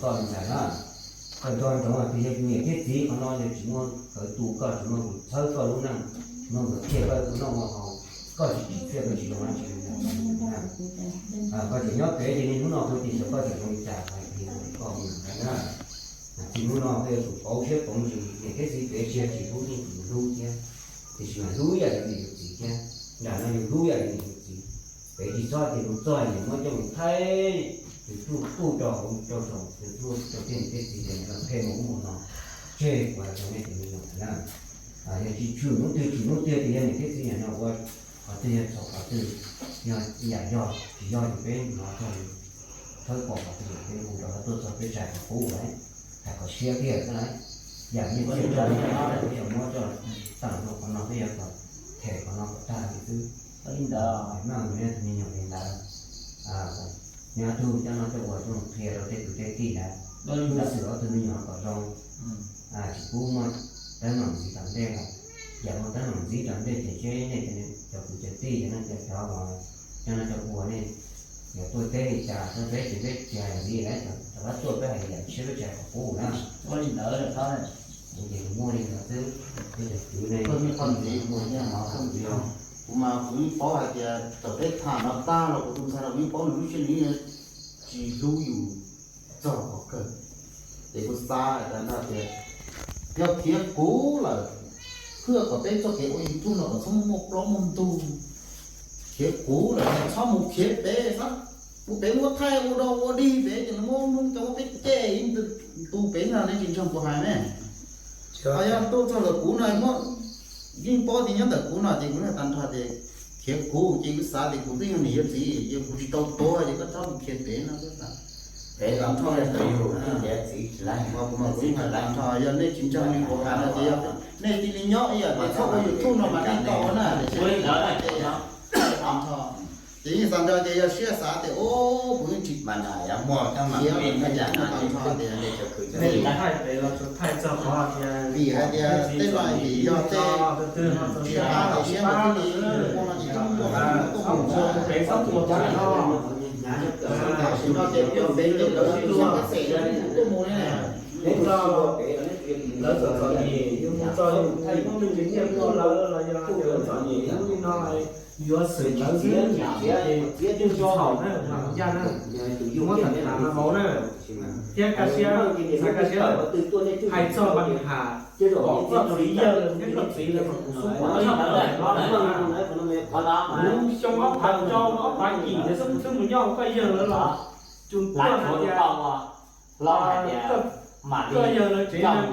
koj ntag na. Koj nco ntsoov tias yog niam thiab txiv qhov no yog tsis muaj nkawd tu koj, tsis muaj nkawd txhawb koj lub neej, tsis muaj nkawd qhia koj ua noj ua haus, koj tsis tsim txiaj koj tsis zoo dab tsi li ntag. Koj tseem nyob pem ces niaj hnub no kuv tias xyov koj tseem zoo li cas hais tias koj mus ntag na. Txij hnub no koj yuav tsum pauv siab pauv ntsws, niam thiab txiv pem tsis yog tsis hlub, yeej tsis hlub thiab, tiam sis mas hlub ib yam li niam li txiv thiab. Nram no yus hlub ib yam li niam li txiv. Pem tsis txhob tias tus txog niam muab coj mus thaij, yus tuaj tuaj rau hauv rau saum, yus tuaj rau tej niam tej txiv tias niam no phem mus ub mus no, tseg kuv hais rau nej tus me nyuam na. Yog tsis tshwm hnub twg tshwm hnub twg tias yog niam thiab txiv niam no ua qhov twg yog txhaum qhov twg, yog yam yog tsis yog ces peb hnov txog li, thawb pom qhov twg peb hu rau hauv tuaj txog peb tsa kom qub lawm, hais kom siab tiag xwb na. Yam yeej tsis tau li, peb yuav muab coj tawm rau qhov no, peb yuav kom them qhov no kom tag li xwb. Li ntawd mas tus me nyuam li ntawd, nyob tug coj noj coj ua coj mus qhia rau tej kwv tej tij ntawd, xwb ob tug me nyuam kom zoo, tsis pub muaj teeb meem ntxiv tom ntej lawm. Yam muaj teeb meem ntxiv tom ntej ces seb nej cov kwv cov tij cov neej cov tsov coj noj coj ua nej yuav tuaj teb li cas rau peb ces peb tsis hais ntxiv na, rov qab tuaj peb hais yam tshiab peb tsis hais qhov qub na. Ua li ntawd, kuv ces kuv muaj li ntawd xwb, peb cov kwv ne, kuv mas kuv yeej paub hais tias thaum peb tham no tag los kuv tus ntxhais los kuv yeej paub nws lub siab nws yeej tsis hlub yus txog qhov kawg. Ces kuv xav hais tias ntag tias yog khiav kuv lawm, thiaj kom peb txoj kev ua YouTube no kom txhob muaj plaub muaj ntug. Khiav kuv lawm txhob mus khiav pem xwb, mus pem muab thaij ua dog ua dig pem ces muab Hmoob cov muab peb cem ib ntu pem no ne, tsis ntseeg kuv hais ne. Ho yog tuaj txog ntawm kuv no muab, yeej paub tias nyob ntawm kuv no ces kuv hais tag nrho tias khiav kuv ces kuv xav tias kuv twb yog niam yog txiv ces kuv tsis tau tuag ces koj txhob mus khiav pem no. Pem los nrho yog txiv tsis laib, kuv mas kuv yeej hais tag nrho, yog nej tsis ntseeg li kuv hais no ces yog nej cia li nyob ib yam tias txhob ua YouTube no mas nej tau na, tiam sis ces yeej xav nrog ces yog siab xav tias kuv yeej tsis khiav tag nrho tias nej thaij pem los tsuas thaij txog qhov tias vim hais tias tej no vim yog tej tsis haj tias siab mus thiaj li ua no ces tsis muaj, tsis muaj tuaj mus txog pem txhob mus txog no. Tam sim no ces peb pem ces lawv sib luag xwm tuaj mus ne. Lawv txom txom nyem, yus mus txog yus muaj me ntsis nyiaj muaj lawv los yog tias lawv txom nyem hnub li no, yuav xwm lawv xwb, txiav tsis txhaum na, mas ncaj na. Yus muab tham tham no vauv na, thiab kaj siab, txhais kaj siab lawm, hais txog pas has, pom koj txiv yawg lawm thiab koj txiv lawm mas kuv xub pom tshaj plaws no na. Kuv xyoo ob phav rau ob phav yim ntawd xwb kuv twb mus nyob hauv koj yawg lawv los, tsuas tuaj hais tias koj yawg lawv tsev no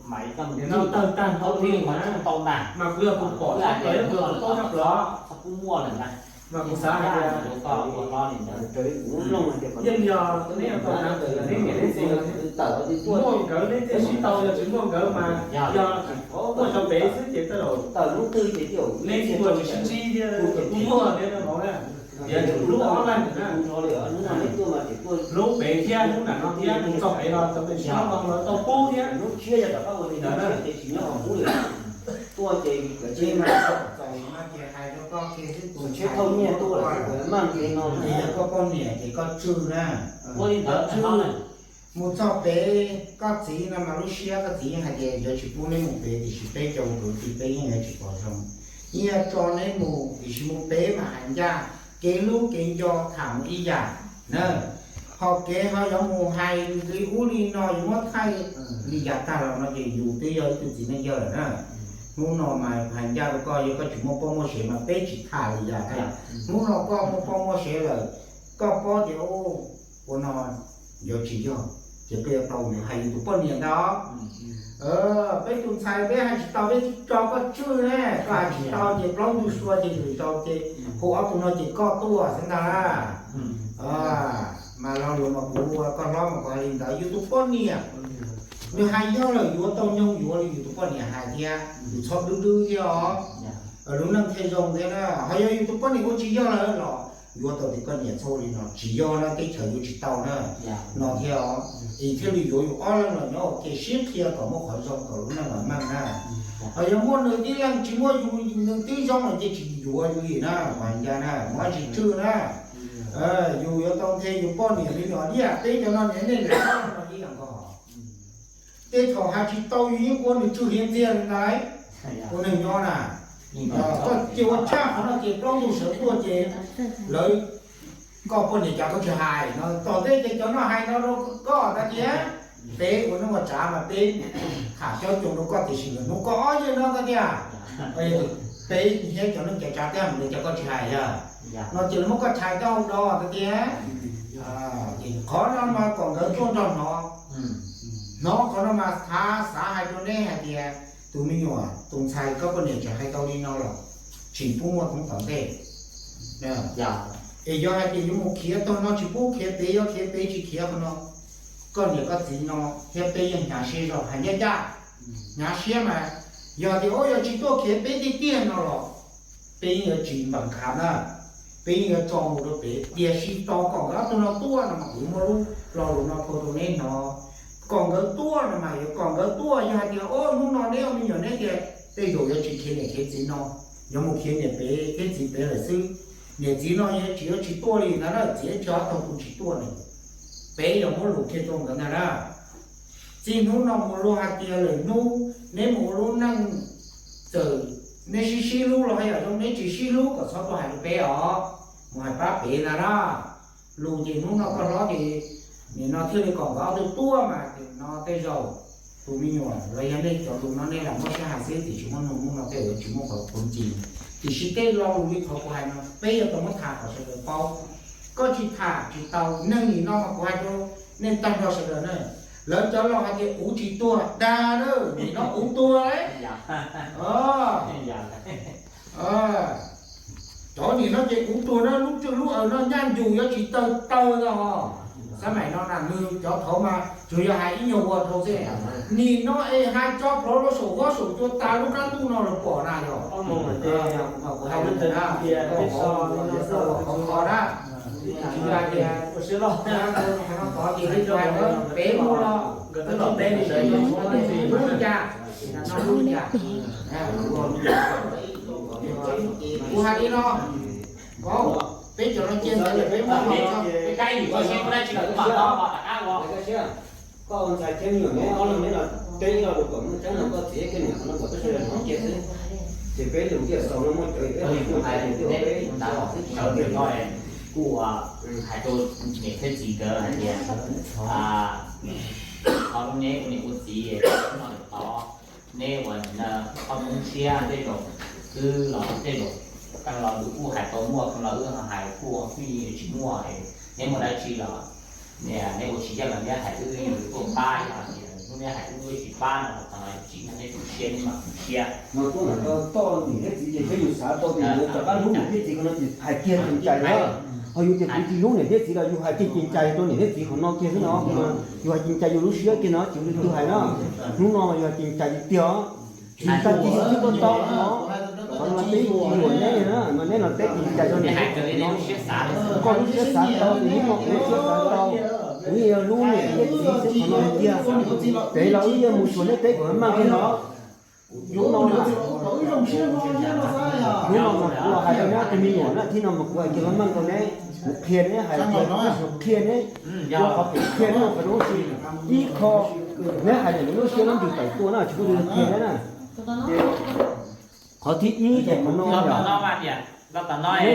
ces nim no tawg tag nrho li na, mas kuv yog tus pom tshaj plaws, yog tus paub tshaj plaws. Mas kuv xav hais tias yeej yog neb tau hnav neb niam neb txiv, muaj nkawd neb thiaj sib tau, yog tsis muaj nkawd mas yog tuaj rau pem xwb ces tej zaum neb kuj tsis sib ntsib thiab, kuj muaj thiab vauv na. Yuav tsum hlub ob leeg na, hlub pem thiab hlub nram no thiab, mus txog pem los tau sib hlub los tau pub thiab. Ntawd na, yog koj poj niam ces koj tswj na, koj tswj. Mus txog pem koj txiv no mas lub siab koj txiv yeej hais tias yuav tsis pub neb mus pem, tiam sis peb cov kwv tij peb yeej yuav tsis pom zoo, yeej yuav tso neb mus, tiam sis mus pem mas hais ncaj, kev hlub kev nco tham mus ib yam na. Ho kev ho yuav mus hais li ub li no yuav muab thaij li cas tag los no ces yus twb yog ib tug txiv neej yawg lawm na. Hnub no mas hais ncaj rau koj, yog koj tsis muaj poj muaj sev mas peb tsis tham li cas thiab. Hnub no koj muaj poj muaj sev lawm, koj paub tias ua no yuav tsis yog, ces koj yuav tau mus hais yus tus poj niam ntag. Peb tus ntxhais peb hais tsis tau, peb tso koj tswj ne, koj hais tsis tau ces plaub ntug sua ces lwm zaus ces hu ob tug no ces koj tuaj xwb ntag. Mas lo lus mas kuv ua koj hlob mas kuv hais li ntawd, yus tus poj niam nws hais yog lawm yuav tau nyoog yuav li yus tus poj niam hais thiab, yus txhob dub dub thiab os. Lub neej thiaj zoo thiab na. Ho yog yus tus poj niam ua tsis yog lawm los yuav tau tias koj niam txhob ua li no, tsis yog na, teb chaws yuav tsis tau na, no thiab os. Es thiaj li yuav yus ob leeg los nyob ua ke sib qhia kom muaj qhov zoo kom lub neej los meej na. Ho yog muaj nws tib leeg tsis muaj yus, nws tib zoo los ces tsis yuav yus li na, hais ncaj na, muab tsis tswj na. Yus yuav tau nthe yus poj niam li no, ib yam peb cov no niam nej niam Tej thaum hais tsis tau yus yeej ua nws tswj hiav ntxiag li ntawd. Ua neeg nyob na, koj cia ua tshaj qhov no ces plaub ntug sawv tuaj ces lawv, koj poj niam cas koj tsis hais no. Tom ntej ces cov no hais no rau koj tias, peb ua neej ua tsav mas peb tham caub coom rau koj tiam sis lwm hnub koj ob yawg no tias, peb thiab cov neej cov tsav thiab mus li cas koj tsis hais yog no ces lawv muab koj tshais rau hauv dos tias. Qhov no mas kom nkawd tuaj nrog hnov, hnov qhov no mas xav, xav hais rau neb hais tias tus me nyuam tus ntxhais koj poj niam tseem hais tau li no los tsis pub muaj hnub tom ntej. Es yog hais tias yuav mus khiav tog no tsis pub khiav pem, yuav khiav pem tsis khiav qhov no, koj niam koj txiv no thiab peb yeej hnyav siab zog hais ncaj ncaj. Hnyav siab mas yog tias ua yuav tsis tuaj khiav peb tiag tiag no los peb yeej yuav tsis npam khav na, peb yeej yuav tso mus rau pem. Tiam sis tos kom nkawd ob tug no tuaj no mas kuv muab lub lo lus no qhia rau neb hnov. Kom nkawd tuaj no mas yuav kom nkawd tuaj, yog hais tias hnub no neb ua me nyuam neb tias tej zaum yuav tsis khiav niam khiav txiv no, yuav mus khiav niam pem thiab txiv pem lawm xwb. Niam txiv no yuav tsis, yuav tsis tuaj li ntag na, txiv tsis ob tug kuj tsis tuaj li. Peb yuav muab lus qhia rau nkawd ntag na. Txij hnub no mus luag hais tias lwm hnub neb mus ua lub neej, txawm neb sib sib hlub los hais yam zoo, neb tsis sib hlub kom txhob tuaj hais rau peb os, mus hais pab pem ntag na. Lus ces hnub no koj hlob ces nim no thiaj li kom nkawd ob tug tuaj mas no tej zaum tus me nyuam los yog nej cov lus no nej lam muab siab hais xwb tiam sis muaj nug hnub no tej zaum yuav tsis muaj qhov phoov ywg. Tiam sis tej lo lus li qhov kuv hais no peb yuav tau muab tham kom sawv daws paub. Koj tsis tham tsis tau, neeg nim no mas kuv hais rau nej tag nrho sawv daws na, lawv cov laus hais tias kuv tsis tuag dag na, nim no kuv tuag lawm. Cov nim no ces kuv tuag na, lub tswj lub aws no nyaj ncuj yuav tsis tawg tawg no. Xab maim no na nws cov thaud mas tsuas yog hais ib nyuag ua dhau xwb. Nim no es hais tso plhuav rau saum huab saum cua tas lub qab ntuj no los pom na yog. Kuv hais lub ntawd na, qhov kho na, tsis yog tias tod ces peb muaj los, peb li cas, no li cas. Kuv hais li no, peb cov no cia ntawd peb muab los. Koj ua ntxhais thiab me nyuam neb ob leeg neb los teb ib lo lus kom muaj tseeb no, koj txiv kiag niam qhov no kom peb sawv daws hnov kiag xwb. Ces peb lus tiaj xaus no muaj cov, peb hais tias peb sawv daws no kuj hais rau niam thiab txiv nkawd hais tias, qhov neb ua niam ua txiv no tod, neb ua ob poob siab tej zaum wb los tej zaum, koj los wb kuj hais tau muaj, koj los wb hais kuj tsis muaj, neb muaj dab tsi los neb ua tsis yeej los neb hais wb, tuaj pab yog tias hnub neb hais wb tsis pab no los txog no tsis yog neb tu siab, neb mam tu siab. No tuaj ntawm toj niam thiab txiv ces peb yus xav tau tias yuav rov qab hlub niam thiab txiv qhov no ces hais kiag ceev cai na. Ho yus tias kuv tsis hlub niam thiab txiv los yus hais kiag ceev cai rau niam thiab txiv qhov no kiag xwb no. Yus hais ceev cai yus lub siab kiag no tsis ua li twg hais na. Hnub no mas yus hais ceev cai tiag tiag os. Tsis tag kis xwb koj tau no, qhov no peb tsis yuam neb na, mas neb los teb ceev cai rau niam thiab txiv no. Koj lub siab xav tau ces hnub no kuv lub siab xav tau, kuv yeej yuav hlub niam thiab txiv xwb qhov no tiag. Pem los wb yeej mus xyuas neb teb kom meej kiag no. Hnub no, hnub no mas kuv los hais rau neb tus me nyuam na, thiab no mas kuv hais kiag meej rau neb, kuv qhia neb hais tias kuv qhia neb, ua qhov kev qhia neb ua qhov lub siab, ib qho neb hais tias neb lub siab lub ntsws tawm tuaj na tsis muaj leej twg qhia neb na. Qhov thib ib ces qhov no, neb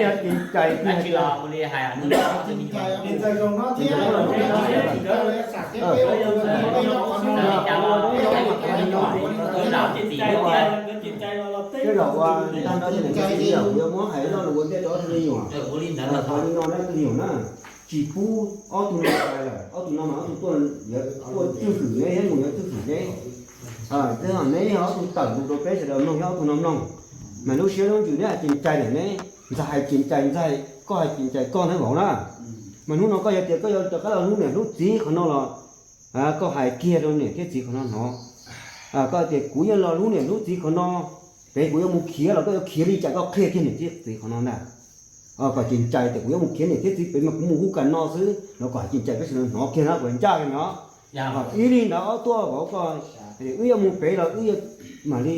yog ceev cai, tej zaum ua tag no kuv yuav muab hais lo lus ua ntej rau ob tug me nyuam. Qhov li no na tus me nyuam na, tsis pub ob tug no hais lawm, ob tug no mas ob tug tuaj, tuaj tswj hwm neb thiab mus yuav tswj hwm neb. Neb yog ob tug tawm lus rau peb sawv daws mloog thiab ob tug no mloog. Mas lub siab lub ntsws neb hais ceev cai lawm neb, ntxhais hais ceev cai ntxhais, koj hais ceev cai koj thiab vauv na. Mas hnub no koj yog tias koj yuav rov qab los hlub niam hlub txiv qhov no los, koj hais kiag rau niam thiab txiv qhov no hnov. Koj tias kuv yeej los hlub niam hlub txiv qhov no, pem kuv yuav mus khiav los koj yuav khiav li cas koj qhia kiag niam thiab txiv qhov no ntag. Kom ceev cai tias kuv yuav mus khiav niam thiab txiv pem mas kuv mus hu kas no xwb los kom hais ceev cai peb sawv daws hnov kiag na, kuv ncaj kiag no. Ib li ntawd ob tuaj vauv koj, wb yuav mus pem los wb mam li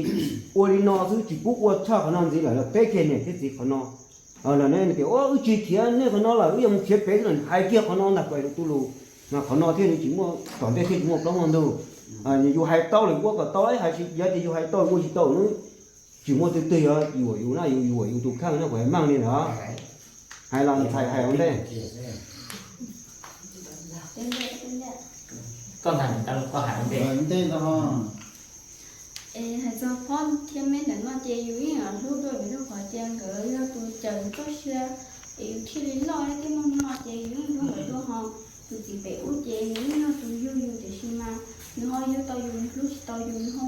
ua li no xwb tsis pub ua tshaj qhov no ntxiv lawm los teb kiag niam thiab txiv qhov no. Los neb tias wb tsis khiav nej qhov no lawm wb yuav mus khiav pem xwb los hais kiag qhov no ntag, kuv hais rau tus lus. Mas qhov no thiaj li tsis muaj tom ntej thiaj tsis muaj plaub muaj ntug. Yus hais tau lawm ua kom tau, hais tsis, yog tias yus hais tau ua tsis tau, tsis muaj twg twg yuav yuam yus na, yus yuam yus tus kheej na, kuv hais meej li ntawd. Hais los ntxhais hais ua ntej. Koj hais ntej. Es hais txog Phob thiab Meb ntawm no ces yus yeej hlub dua vim rau qhov tias nkawd yog tus cawm yus txoj sia es yus thiaj li loj thiab muaj hnub no ces yus yeej hlub nkawd dua ho. Tus txiv pem ub ces nws yeej yog tus yug yus tiam sis mas nws ho yug tau yus, nws hlub tsis tau yus, nws ho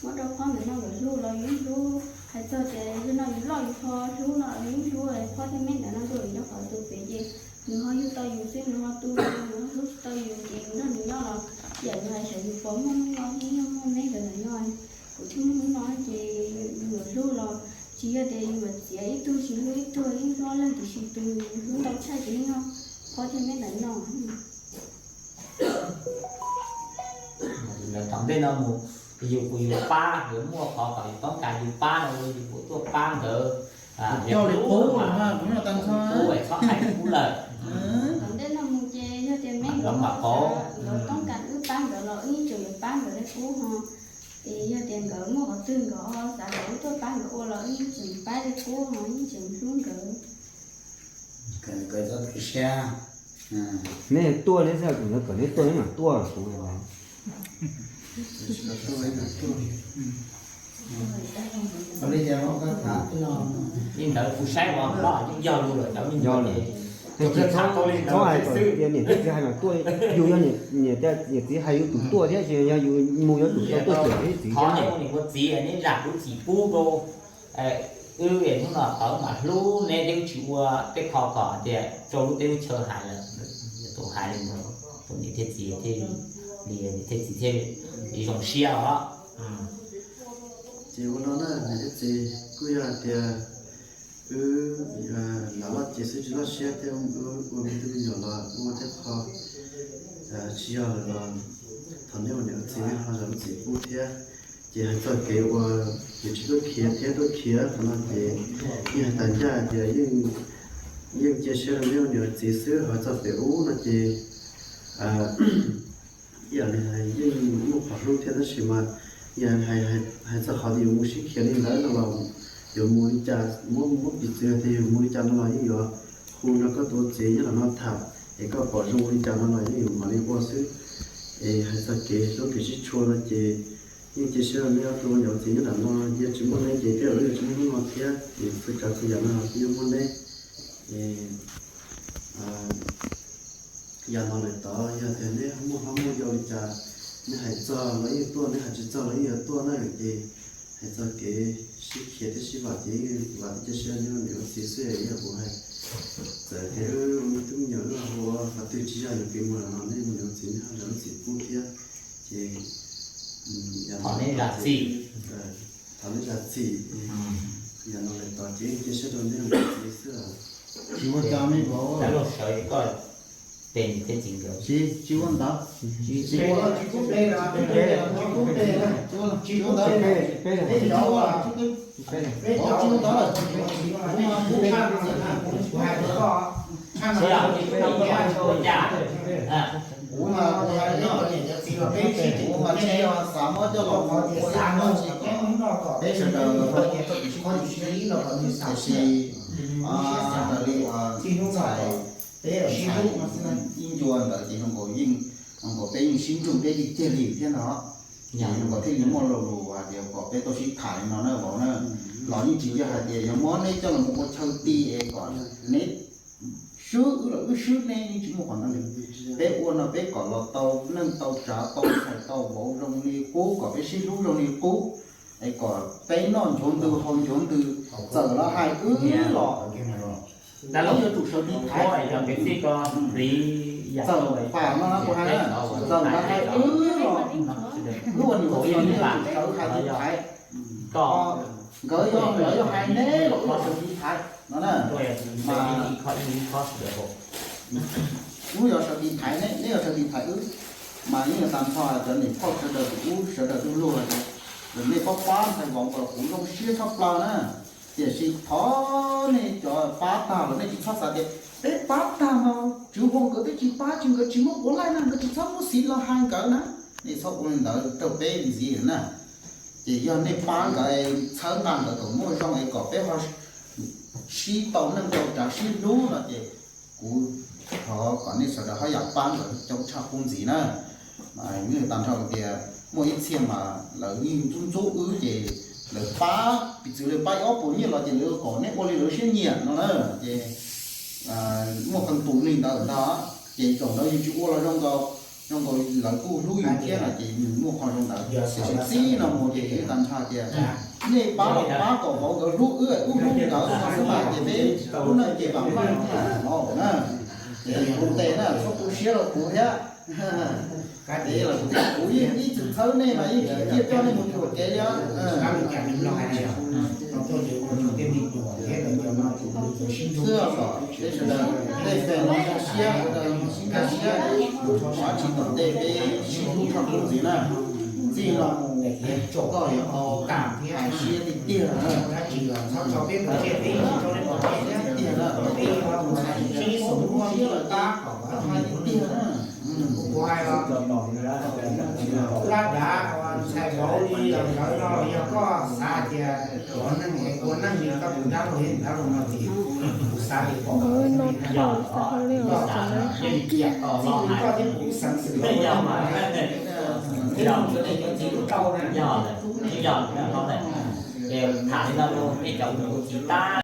muab rau Phob ntawm no nkawd hlub los yus yeej hlub. Hais txog tias yog no yus loj yus ho hlub no yus yeej hlub Phob thiab Meb ntawm no dua vim rau qhov tus pem ces nws ho yug tau yus xwb, nws ho tu yus, nws ho hlub tsis tau yus ces yus nrog nws nyob los yam yus hais xyov yus puas muaj hnub no thiab yog muaj Meb nkawd ntawm no, kuv thiaj muaj hnub no ces yus yuav hlub los tsis yog tias yus yuav txiav ib tug tsis hlub ib tug, yeej hlub ob leeg tiam sis tus yus hlub ntau tshaj ces yeej yog Phob thiab Meb ntawm no. Lawv tom ntej no mus, yus kuj yuav pab, yuav muaj qhov kom yus toob kas yus pab no, yus kuj tuaj pab nkawd. Coj li qub los mas kuv nyuaj tag nrho. Qub es txhob hais qub lawm. Tom ntej no mus ces yog tias Meb nkawd ho xav, nkawd toob kas wb pab nkawd los wb yeej tseem yuav pab nkawd li qub ho. Es yog tias nkawd muaj qhov twg nkawd ho xav kom wb tuaj pab nkawd ua los wb yeej tseem pab li qub ho, yeej tseem hlub nkawd. Neb tuaj neb xav kom nkawd kom neb tuaj neb mam tuaj kuv. Li ntawd kuv saib ua los yeej yog li lawm, cov me nyuam tsis txhob hais kom tias niam thiab txiv hais mas tuaj, yus yog niam, niam txiv hais yus tus tuaj thiab, tsis yog yus mus yuav tus tau tuaj cawm niam txiv thiab. Neb ua niam ua txiv neb zam lub txim pub rau wb, hnub no tau mam hlub neb thiab wb tsis ua tej qho kom tias rau lub teb lub chaw hais lawm. Tus hais li ntawd, tus niam thiab txiv thiaj li, niam thiab txiv thiaj li zoo siab os. Ces ua no na niam thiab txiv, kuj yog hais tias wb lam loj ces xwb tsis loj siab thiab, ua me tub me nyuam los ua tej qho tsis yog lawm los thov neb ua niam ua txiv nej ho zam lub txim pub thiab. Ces hais txog kev uas yus tsis tuaj khiav thiab tuaj khiav qhov no ces yeej hais tas ncaj hais tias yeej cia siab rau neb ua niam ua txiv xwb, hais txog pem ub no ces ib yam li yeej muaj qhov hlub thiab tab sis mas yog hais txog qhov tias yuav mus sib khiav li ntawd no los yuav mus li cas, muab muab piv txwv tias yuav mus li cas no los yeej yuav hu nrog koj tus ua txiv nyob nram no tham, es koj pom zoo li cas no los yeej yuav mam li ua xwb. Es hais txog kev hlub kev sib tshua no ces yeej cia siab rau neb ob tug ua niam ua txiv nyob nram no, yog tsis muaj neb ces tej zaum wb yuav tsis muaj hnub no thiab, es txhua tsav txhua yam no los yeej muaj neb. Es yam no lawm tod yog tias neb muaj hlob muaj yau li cas, neb hais txog los yeej tuaj, neb hais tsis txog los yeej yuav tuaj na. Ces hais txog kev sib khiav thiab sib vam ces vam thiab cia siab neb ua niam ua txiv xwb, yog kuv hais txawm tias ua me tub me nyuam los ua qhov twg tsis yog yus kev mus los no, neb ua niam ua txiv neb ho zam lub txim pub thiab. Ces thov neb zam txim, thov neb zam txim. Yam no lawm tod ces cia siab rau neb ua niam ua txiv xwb. Tsis ua cas me vauv. Dab laug sawv koj tes niam thiab txiv nkawd. Tsis, tsis ua ntawd. Tsis ua, tsis ua ntawd. Tsis ua ntawd. Tsis ua ntawd. Kuv mas kuv hais no, peb sib tseem ua mas tsis yog xav muab coj los ua ib qho tsis kom peb sawv daws sib, tiam sis raws li uas ntxhais, ntxhais ib ncua ntawd ces zoo nkaus yeej, zoo nkaus peb yeej sib nrug peb yeej ciag li thiab no. Zoo nkaus thiaj li muaj lo lus hais tias kom peb tau sib tham li no na vauv na. Los yeej tsis yog hais tias yog muab neb coj los mus ua chaw ti es kom neb swb wb los wb swb neb, yeej tsis muaj qhov ntawd li. Peb ua no peb kom los tau neej tau tsav tau ntxhais tau vauv zoo li qub, kom peb sib hlub zoo li qub, es kom peb noj ncuav ntws haus ncuav ntws, txawm lawv hais wb los, wb yuav tsum sawv tiv thaiv. Txawm pam no na kuv hais na, txawm lawv hais wb los, wb ua niam ua txiv los wb yuav tsum sawv hais tiv thaiv. Nkawd yog, nkawd yog hais neb los wb yuav sawv tiv thaiv no na. Mas wb yuav sawv tiv thaiv neb, neb yuav sawv tiv thaiv wb. Mas yeej yuav tag nrho cov niam phauj sawv daws tus ub sawv daws tus luag hais tias nej pab pab ntxhais vauv kom kuv zoo siab tshaj plaws na. Tiam sis thov nej cov pab tag los nej tsis txhob xav tias peb pab tag no tswv huo nkawd twb tsis pab, tsis, nkawd tsis muaj puav leej na, nkawd tsis txhob muab xiv los hais nkawd na. nej txhob ua li ntawd rau peb ntxiv na. Ces yog nej pab nkawd, txhawb nqa nkawd kom muaj zoo es kom peb ho sib tau neej tau tsav sib hlub no ces kuv thov kom nej sawv daws ho yam pab nkawd coob tshaj qub ntxiv na. Mas yeej tag nrho tias muaj ib txhia mas lawv yeej ntxub ntxub wb ces lawv pab, piv txwv lawv pab ib ob puas nyiaj los ces lawv kom nej ua li lawv siab nyiam no na. Ces muaj qee tus li ntawd ntag, ces zaum ntawd yus tsis ua los zoo nkaus, zoo nkaus lawv kuj hlub yus thiab no ces nws muaj qhov zoo ntawd. Tiam sis txij no mus ces yeej tag nrho tias nej pab los pab kom vauv nkawd hlub wb, wb hlub nkawd no xwb mas ces peb lub neej ces vam meej no na. Ces kuv tes na, txhob tu siab rau kuv thiab. Kuv yeej ib txwm txhawb nej mas yeej tsis ciaj coj nej mus yuam kev li. Xwb os, peb sawv daws tej fem no nkag siab, sib nkag siab, tsis tom ntej peb sib hlub tshaj qub ntxiv na. Txij no mus koj yuav tau hais siab tiag tiag na. Tiag na, siab lawm, hais tiag na. Kuv hais los, lab dav ntxhais vauv li los nkawd no yog koj xav tias ua neej, ua neej li koj tus dab laug thiab dab laug no ces kuv xav tias pom koj thiab kuv xeev xwm rau na. Ces tham li no rau peb cov ua niam ua txiv tab